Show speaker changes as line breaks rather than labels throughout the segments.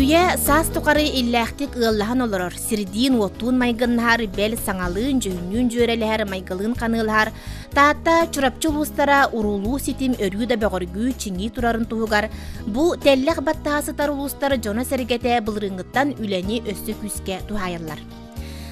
Үйэ саас тухары иллээхтик ыаллаһан олорор, сирдиин-уоттуун майгыннаһар, бэл саҥалыын, дьүһүннүүн дьүөрэлэһэр, майгылыын ханыылаһар Таатта, Чурапчы улуустара уруулуу ситим өрүү да бөҕөргүү, чиҥии турарын туһугар бу тэллэх баттаһа сытар улуустар дьоно-сэргэтэ былырыыҥҥыттан үлэни өссө күүскэ туһаайаллар.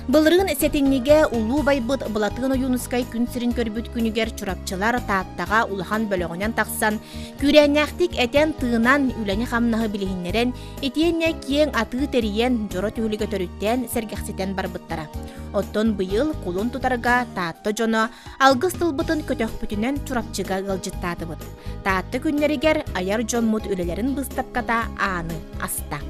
Былырыын сэтинньигэ улуу байбыт Былатыан Ойуунускай күн сирин көрбүт күнүгэр чурапчылар Тааттаҕа улахан бөлөҕүнэн тахсан, күүрээннээхтик этэн-тыынан, үлэни-хамнаһы билиһиннэрэн, итиэннэ киэҥ атыы тэрийэн, дьоро түһүлгэ төрүттээн, сэргэхситэн барбыттара. Оттон быйыл кулун тутарга Таатта дьоно алгыс тылбытын көтөхпүтүнэн Чурапчыга ыалдьыттаатыбыт. Таатта күннэригэр айар дьоммут үлэлэрин быыстапката ааны аста.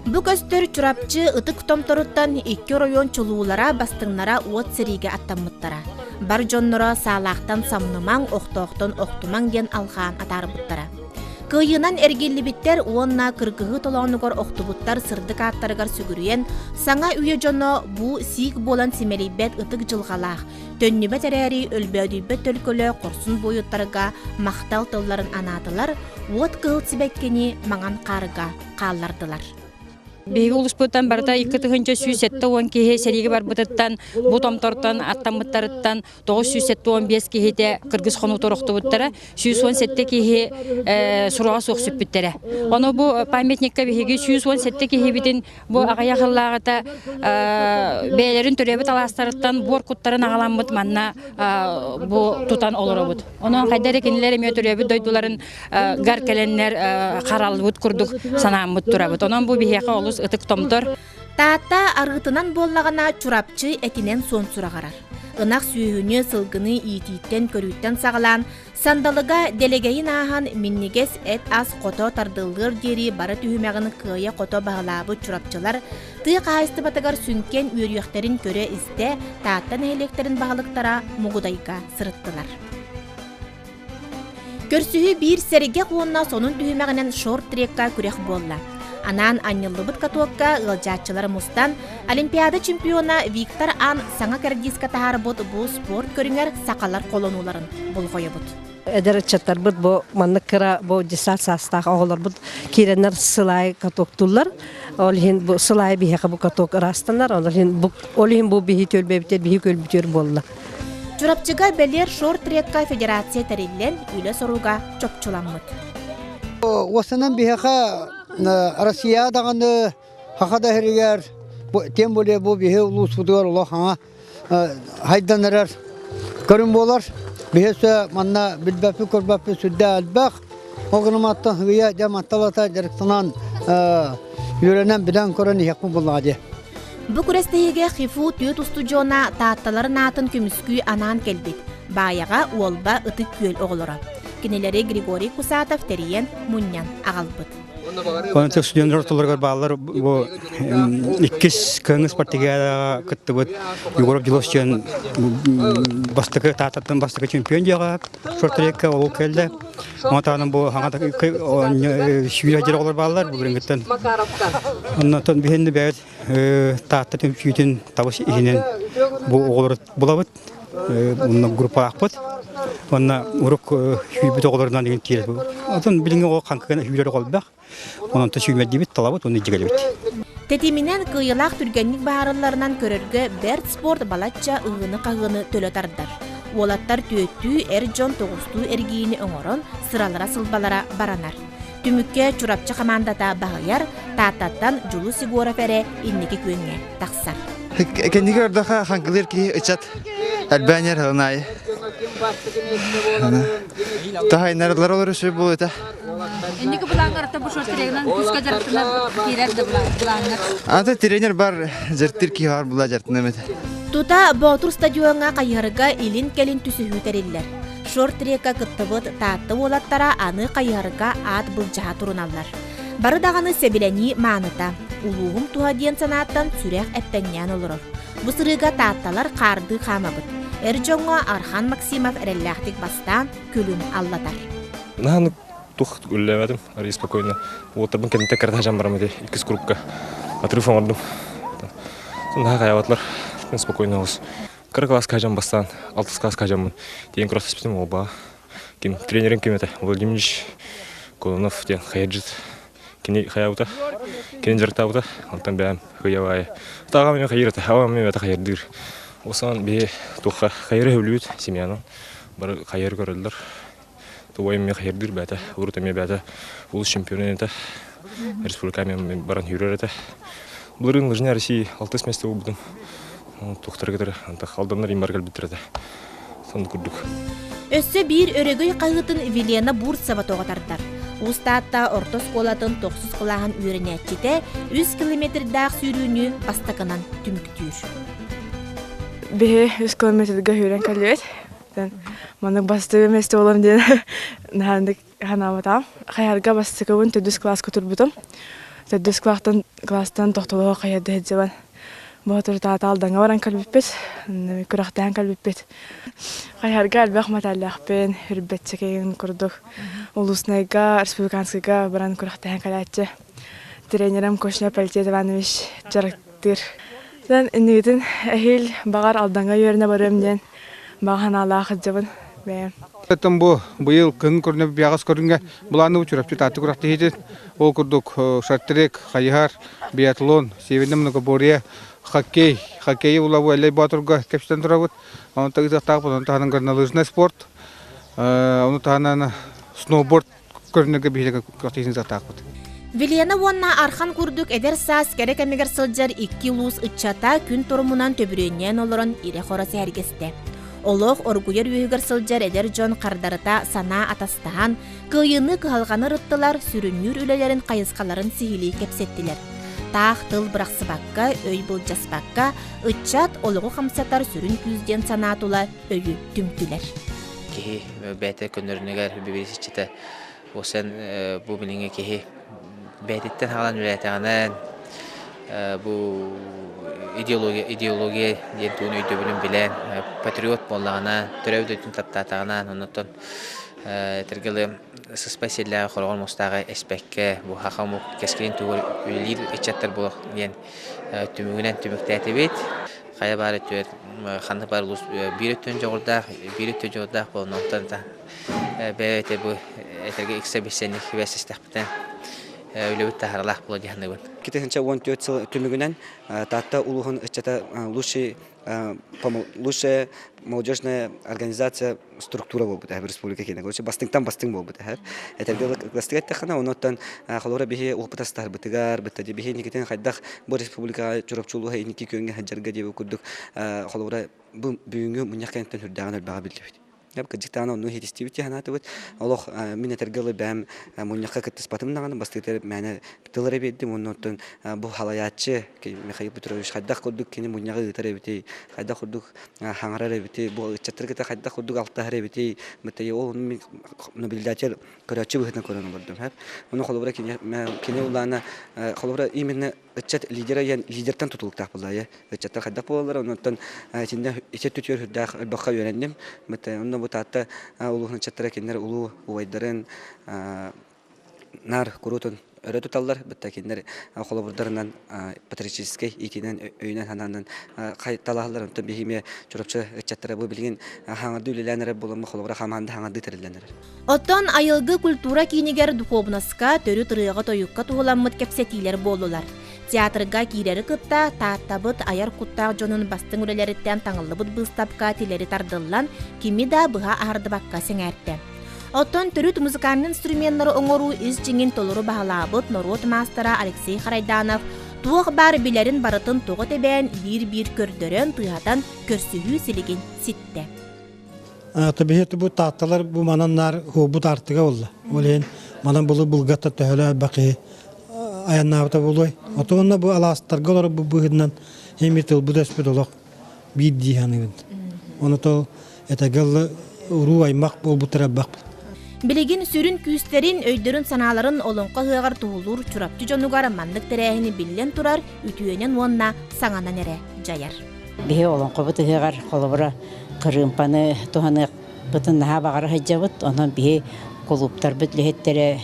Бу көстөр Чурапчы ытык томторуттан икки оройуон чулуулара, бастыҥнара уот сэриигэ аттаммыттара. Бар дьонноро саалаахтан самнымаҥ, охтоохтон охтумаҥ диэн алҕаан атаарбыттара. Кыайыынан эргиллибиттэр уонна кыргыһыы толоонугар охтубуттар сырдык ааттарыгар сүгүрүйэн, саҥа үйэ дьоно бу сиик буолан симэлийбэт ытык дьылҕалаах, төннүбэт эрээри өлбөөдүйбэт төлкөлөөх хорсун буойуттарга махтал тылларын анаатылар, уот кыһыл сибэккини маҥан хаарга хааллардылар.
Биһиги улууспутуттан барыта 2170 киһи сэриигэ барбытыттан, бу томтортон аттаммыттарыттан 975 киһитэ кыргыз хонуутугар охтубуттара, 117 киһи сураҕа суох сүппүттэрэ. Ону бу памятникка биһиги 117 киһибитин бу аҕыйах сыллааҕыта бэйэлэрин төрөөбүт алаастарыттан буор куттарын аҕаламмыт манна бу тутан олоробут. Онон хайда эрэ кинилэр эмиэ төрөөбүт дойдуларын гар кэлэннэр хараллыбыт курдук санааммыт турабыт. Онон бу биһиэхэ олус ытык томтор.
Таатта арыытынан буоллаҕына Чурапчы этинэн суон сураҕырар. Ынах сүөһүнү, сылгыны иитииттэн, көрүүттэн саҕалаан, сандалыга дэлэгэйин ааһан минньигэс эт-ас хото тардыллыар диэри бары түһүмэҕин кыайа-хото баһылаабыт чурапчылар тыа хаһаайыстыбатыгар сүҥкэн үөрүйэхтэрин көрө-истэ Таатта нэһилиэктэрин баһылыктара Мугудайга сырыттылар. Көрсүһүү биир сэргэх уонна сонун түһүмэҕинэн шорт-трекка күрэх буолла. Анаан анньыллыбыт катокка ыалдьааччылар мустан, Олимпиада чемпиона Виктор Ан саҥа кэрдиискэ таһаарбыт бу спорт көрүҥэр сахалар холонууларын болҕойобут.
Эдэр ыччаттарбыт бу маннык кыра бу десант саастаах оҕолорбут киирэннэр сылаай катоктууллар. Ол иһин бу сылаай биһиэхэ бу каток ыраастанар. Ол иһин бу ол иһин бу биһи түөлбэбитигэр биһи көлбүтүөр буолла.
Чурапчыга бэлиэр шорт-трекка федерация тэриллэн, үлэ соруга чопчуламмыт.
Уостанан биһиэхэ Россия даҕаны Саха да иһигэр тем более бу биһи улууспутугар улахан хайданарар көрүн буолар. Биһи өссө манна билбэппит көрбөппүт сүрдээх элбэх. Ол гынан сыыйа дьэ манталата дьарыктанан үөрэнэн билэн көрөн иһиэхпин буллаҕа дии.
Бу күрэстэһиигэ ХИФУ түөрт устудьуона Таатталарын аатын көмүскүү анаан кэлбит. Баайаҕа, Уолба, Ытык Күөл оҕолоро. Кинилэри Григорий Кусатов тэрийэн, мунньан аҕалбыт.
Онон студенттар ортолоругар бааллар бу иккис кыһыҥҥы спартакиадаҕа кыттыбыт Егоров Дилов диэн бастакы Тааттаттан бастакы чемпион диэҕэ шорт-трекка ол кэллэ. Онтон бу хаҥа сүүрэ дьэр оҕолор бааллар бүгүҥҥүттэн. Оннотон биһинни бэйэт Таатта түмсүүтүн табыс иһинэн бу оҕолору булабыт. Онно группалаахпыт. Онно урук сүүрбүт оҕолорунан деген киирэр. Отон билиҥҥи оҕо хаҥкыгын сүүрэр оҕо элбэх. Онон сүүмэрдиибит, талабыт, уонна дьигэлэбит.
Тэтиминэн кыайыылаах түргэнник баһаарылларынан көрөргө бэрт спорт балачча ыһыыны-хаһыыны төлө тардар. Уолаттар түөттүү, эр дьон тоҕустуу эргиини оҥорон, сыралара-сылбалара баранар. Түмүккэ Чурапчы хамаандата баһыйар, Тааттаттан Дьулус Егоров эрэ инники күөҥҥэ тахсар.
Кэнники көрдөххө хаҥкылыыр киһи ыччат элбээн иһэр сылын аайы. Таһайнарылар олору сүр буолута.
Инники былааҥҥар бу шорт-трегынан күүскэ дьарыктанар киирэр да былааҥҥар.
Ата тренер бар дьарыктыыр киһи бар була дьарыктанам этэ.
Тута Боотур стадиоҥҥа хайыһарга илин-кэлин түсүһүү тэриллэр. Шорт-трекка кыттыбыт Таатта уолаттара аны хайыһарга аат былдьаһа туруналлар. Бары даҕаны сэбилэнии мааныта, улууһум туһа диэн санааттан сүрэх эппэҥнээн олорор. Бу сырыыга таатталар хаардыы хаамабыт. Эр дьоҥҥо Архан Максимов эрэллээхтик бастаан, күлүн аллатар.
Наһаа тух үллээбэтим, арый спокойно. Уоттарбын кэнниттэн кэрэтэ сылдьан барам ити иккис курукка отрыв оҥордум. Наһаа хайаабатылар, спокойно олус. Кыра класска сылдьан бастаан, алтыс класска сылдьаммын тиийэн күрэхтэспитим уолбаҕа. Ким тренерим ким этэ? Владимирович Кононов диэн хайырдьыт. Кини хайаабыта, кини дьарыктаабыта, онтон бэйэм кыйабаайы. Тааҕам эмиэ хайыр этэ, аҕам эмиэ бэйэтэ хайырдыыр. Осоон биһи туохха хайыры сөбүлүүбүт семьянан бары хайыры көрөллөр. Убайым эмиэ хайырдыыр бэйэтэ, урут эмиэ бэйэтэ улус чемпиона этэ, республика эмиэ баран сүүрэр этэ. Былырыын Лыжня России алтыс месте буолбутум. Туохтары кытары антах алданнар иммар кэлбиттэр этэ. Сон курдук.
Өссө биир өрөгөй хаһыытын Вилена Бурцева тоҕо тардар. Уус Таатта орто оскуолатын тохсус кылааһын үөрэнээччитэ үс километрдаах сүүрүүнү бастакынан түмүктүүр.
Биһи үс километрга сүүрэн кэллибит. Маннык бастыгы месте болом диэн наһаандык ханаабатаам. Хайарга бастакыбын төрдүс кылааска турбутум. Төрдүс кылаастан кылаастан тохтолоһо хайарда сылдьабын. Боотурутаата Алдаҥҥа баран кэлбиппит, күрэхтэһэн кэлбиппит. Хайарга элбэх мэтээллээхпин, үрбэтчэкэйин курдук. Улуснайга, республиканскайга баран күрэхтэһэн кэлээччи. Тренерим Кошня Пальтет Иванович дьарыктыыр. Онон иннигитин эһиил баҕар Алдаҥҥа үөрэнэ барыам диэн баҕа санаалаах сылдьабын бэйэм.
Оттон бу быйыл кыһын көрүнэ биэҕэс көрүҥҥэ былаанныбыт Чурапчы Таатта күрэхтэһиитин. Ол курдук шартрек, хайыһар, биатлон, северное многоборье, хоккей, хоккейы улабы Эллэй Боотурга кэпсэтэн турабыт. Ону ыытыахтаахпыт, ону таһынан горнолыжный спорт, ону таһынан сноуборд көрүнэргэ биһиги күрэхтэһиитин ыытыахтаахпыт.
Вилена уонна Архан курдук эдэр саас кэрэ кэмигэр сылдьар икки улуус ыччата күн торумунан төбүрүөннээн олорон ирэ-хоро сэһэргэстэ. Олох оргуйар үөһүгэр сылдьар эдэр дьон хардарыта санаа атастаһан, кыайыыны кыһалҕаны ырыттылар, сүрүннүүр үлэлэрин хайысхаларын сиһилии кэпсэттилэр. Таах тыл бырахсыбакка, өй былдьаспакка, ыччат олоҕу хамсатар сүрүн күүс диэн санаа тула өйү түмтүлэр.
Киһи бэйэтэ көннөрүнүгэр бибилис иччитэ уосан бу билиҥҥи киһи бэйэтиттэн хаалан үлэлээтэҕинэ бу идеология идеология диэн тугун өйдөбүлүн билэн патриот буоллаҕына төрөөбүт дойдутун таптаатаҕына оннуттан этэргэ сыспай сиэллээҕи хороҕор муостааҕы эспэккэ бу саха омук кэскилин тугу үлэлиир ыччаттар буолуох диэн түмүгүнэн түмүктээтибит хайа баар өттүгэр ханнык баар улуус биир өттүн дьоҕурдаах биир өттүн дьоҕурдаах буолан онтон бэйэтэ бу этэргэ иксэ билсэнник сибээстэстэхпитинэ үлэбит таһааралаах буолуо дии саныыбын.
2014 сыл түмүгүнэн Таатта улууһун ыччата лучший лучшая молодежная организация структура буолбут эһэ республика киэнэ. Короче, бастыҥтан бастыҥ буолбут эһэ. Этэргэ ыластык эттэххинэ, онуттан холобура биһи опытастарбытыгар, бытта биһи инникитин хайдах бу республикаҕа Чурапчы улууһа инники күөҥҥэ сылдьарга диэбит курдук холобура бу бүгүҥҥү мунньах кэнниттэн сүрдээҕин элбэҕи биллибит. Кырдьыктаан онну иһитистибит санаатыбыт. Олох мин этэргэ дылы бэйэм мунньахха кыттыспатым даҕаны бастыытар мээнэ тыл эрэ биэрдим уонна оттон бу халайааччы Михаил Петрович хайдах курдук кини мунньаҕы ыытар эбитий, хайдах курдук хаҥарар эбитий, бу ыччаттары кытта хайдах курдук алтыһар эбитий, ол наблюдатель көрөөччү быһыытынан көрөн олордум. Ону холобура кини кини улаана холобура именно ыччат лидера диэн лидертэн тутулуктаах буолла ыччаттар хайдах буолаллар оннуттан итиннэ ити өттүтүгэр сүрдээх элбэххэ үөрэнним онно бу Таатта улууһун ыччаттара кинилэр улуу убайдарын наар куруутун өрө туталлар бытта кинилэр холобурдарынан патриотическай иитинэн өйүнэн-санаанан талаһаллар онтон биһи эмиэ Чурапчы ыччаттара бу билигин хаҥардыы үлэлээн эрэр буоламмыт холобура хамаанда хаҥардыы тэриллэн эрэр
Оттон Айылгы культура киинигэр духуобунаска төрүт ырыаҕа-тойукка туһуламмыт кэпсэтиилэр буоллулар. Театрга киирэри кытта Тааттабыт айар куттаах дьонун бастыҥ үлэлэриттэн таҥыллыбыт быыстапка тилэри тардыллан, кими да быһа аһардыбакка сэҥээртэ. Оттон төрүт музыкальнай инструменнары оҥоруу ис дьиҥин толору баһылаабыт норуот маастара Алексей Харайданов туох баар билэрин барытын тоҕо тэбээн биир-биир көрдөрөн, тыаһатан көрсүһүү силигин ситтэ.
Табиһи бу таатталар бу манан наар хуобут аартыга болла. Ол иһин манан булу булгатта төһөлө элбэх киһи айаннаабыта буолуой. Отуонна бу алаастарга олорор бу быһыытынан эми тылбыт өспүт олох биир дии саныыбын. Ону тол этэгэл уруу аймах буолбуттар элбэх.
Билигин сүрүн күүстэрин, өйдөрүн-санааларын олоҥхо ыһыаҕар туһулуур Чурапчы дьонугар маннык тэрээһини биллэн турар үтүөнэн уонна саҥанан эрэ дьайар.
Биһи олоҥхобут ыһыаҕар холобура кырыымпаны туһаныахпытын наһаа баҕара сылдьабыт. Онон биһи кулууптарбыт үлэһиттэрэ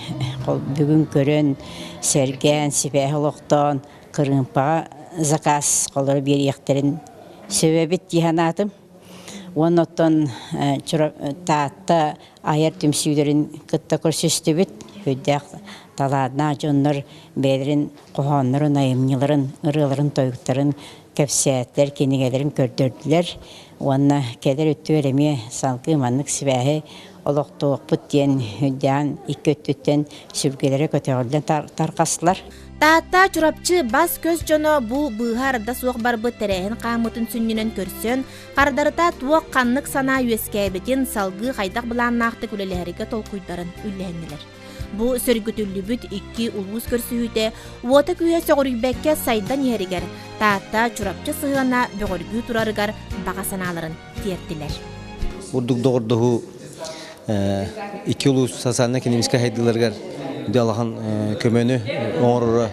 бүгүн көрөн, сэргээн, сибээһи олохтоон кырыымпаҕа заказ холоро биэриэхтэрин сөбөбүт дии санаатым. Уонна оттон Таатта айар түмсүүлэрин кытта көрсүстүбүт. Үрдээх талааннаах дьоннор бэйэлэрин хоһооннорун, айымньыларын, ырыаларын, тойуктарын кэпсээтилэр, кинигэлэрин көрдөрдүлэр уонна кэлэр өттүгэр эмиэ салгыы маннык сибээһи олохтуохпут диэн үрдээн икки өттүттэн сүргэлэрэ көтөҕүллэн тарҕастылар.
Таатта, Чурапчы бас-көс дьоно бу быыһа-арда суох барбыт тэрээһин хаамыытын сүнньүнэн көрсөн, хардарыта туох ханнык санаа үөскээбитин, салгыы хайдах былааннаахтык үлэлэһэргэ толкуйдарын үллэһиннилэр. Бу сөргүтүллүбүт икки улуус көрсүһүүтэ уота-күүһэ сөҕүрүйбэккэ сайдан иһэригэр, Таатта, Чурапчы сыһыана бөҕөргүү турарыгар баҕа санааларын тиэртилэр.
Бурдук доҕордоһуу икки улуус социально-экономическай сайдыыларыгар улахан көмөнү оҥороро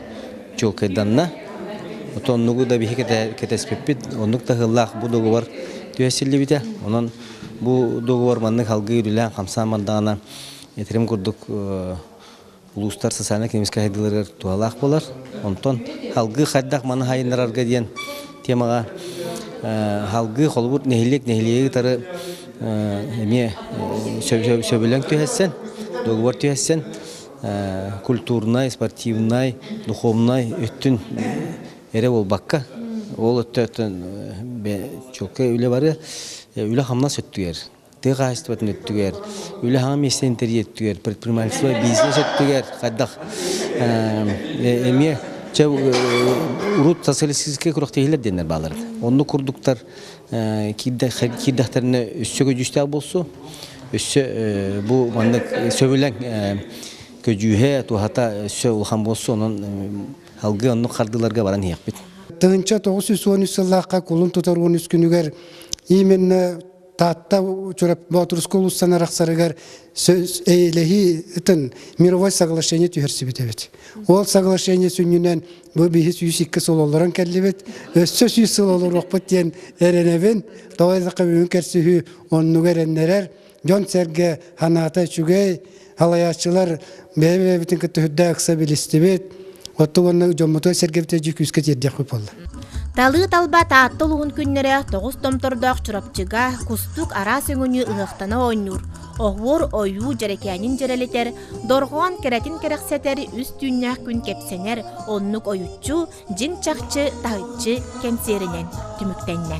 чуолкайданна. Оннугу да биһи кэтэспиппит, оннук таһыылаах бу договор түһэсиллибитэ. Онон бу договор маннык халгыы үлэлээн хамсаан бардаҕына, этэрим курдук улуустар социально-экономическай сайдыыларыгар туһалаах буолар. Онтон халгыы хайдах маны хайыннарарга диэн темаҕа халгыы холобур нэһилиэк нэһилиэги кытары эмиэ сөбүлэҥ түһэссэн, договор түһэссэн культурнай, спортивнай, духовнай өттүн эрэ буолбакка, ол өттө чуолкай үлэ барыа, үлэ-хамнас өттүгэр тыа хаһаайыстыбатын өттүгэр, үлэ хаҥа миэстэ интерьер өттүгэр, предпринимательство, бизнес өттүгэр хайдах эмиэ чэ урут социалистическай күрэхтэһиилэр диэннэр бааллар. Оннук курдуктар киирдэхтэринэ өссө көдьүүстээх буолсу, өссө бу маннык сөбүлэҥ көдьүүһэ, туһата өссө улахан буолсу, онон алгыы оннук хардыыларга баран иһиэхпит.
1913 сыллаахха кулун тутар 13 күнүгэр именно Таатта Боотурускай улуустан арахсарыгар эйэлэһии ытын мировой соглашение түһэрсибит эбит. Ол соглашение сүнньүнэн бу биһи 102 сыл олорон кэллибит. Өссө 100 сыл олоруохпут диэн эрэнэбин. Тоҕо диэтэххэ бүгүн көрсүһүү оннугу эрэннэрэр. Дьон-сэргэ санаата үчүгэй, салайааччылар бэйэ-бэйэбитин кытта үрдээх ыкса билистибит. Оттон уонна дьоммутугар сэргэбитигэр дьэ күүскэ тиэрдиэхпит буолла.
Талыы талба Таатта улууһун күннэрэ тоҕус томтордоох Чурапчыга кустук араас өҥөнү ыһыахтана оонньуур, оһуор ойуу дьэрэкээнин дьэрэлитэр, дорҕоон кэрэтин кэрэхсэтэр үс түүннээх күн кэпсэнэр, оннук ойуччу, дьиҥ-чахчы таһыччы кэнсиэринэн түмүктэннэ.